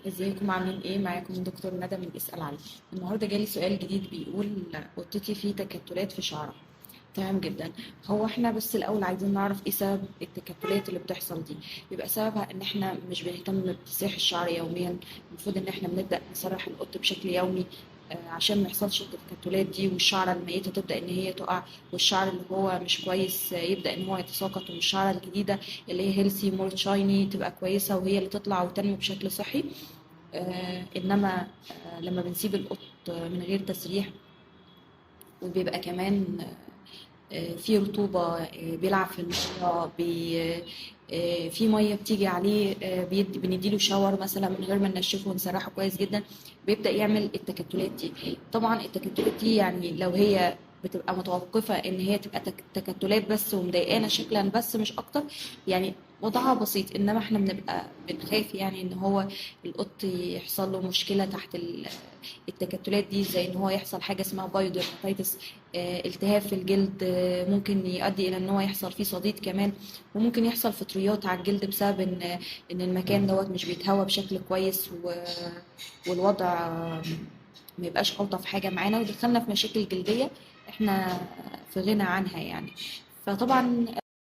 ازيكم عاملين ايه؟ معاكم دكتور ندى من اسأل علي. النهارده جالي سؤال جديد بيقول قطتي فيه تكتلات في شعرها. تمام جدا. هو احنا بس الاول عايزين نعرف ايه سبب التكتلات اللي بتحصل دي. بيبقى سببها ان احنا مش بنهتم بتسريح الشعر يوميا. المفروض ان احنا بنبدا نسرح القط بشكل يومي، عشان ما يحصلش التكتلات دي، والشعره الميتة تبدا ان هي تقع، والشعر اللي هو مش كويس يبدا ان هو يتساقط، والشعره الجديدة اللي هي healthy more shiny تبقى كويسة وهي اللي تطلع وتنمو بشكل صحي. انما لما بنسيب القط من غير تسريح، وبيبقى كمان في رطوبة، بيلعب في المية، في مية بتيجي عليه، بنديله shower مثلا من غير ما ننشفه ونسرحه كويس جدا، بيبدأ يعمل التكتلات دي. طبعا التكتلات دي يعني لو هي بتبقى متوقفة ان هي تبقى تكتلات بس ومضايقانا شكلا بس مش اكتر، يعني وضعها بسيط. انما احنا بنبقى بنخاف يعني ان هو القط يحصل له مشكلة تحت التكتلات دي، زي ان هو يحصل حاجة اسمها pyodermatitis، التهاب في الجلد، ممكن يؤدي الى ان هو يحصل فيه صديد كمان، وممكن يحصل فطريات على الجلد بسبب ان المكان دوت مش بيتهوى بشكل كويس، والوضع ما يبقاش الطف حاجة معانا، ودخلنا في مشاكل جلدية احنا في غنى عنها يعني. فطبعا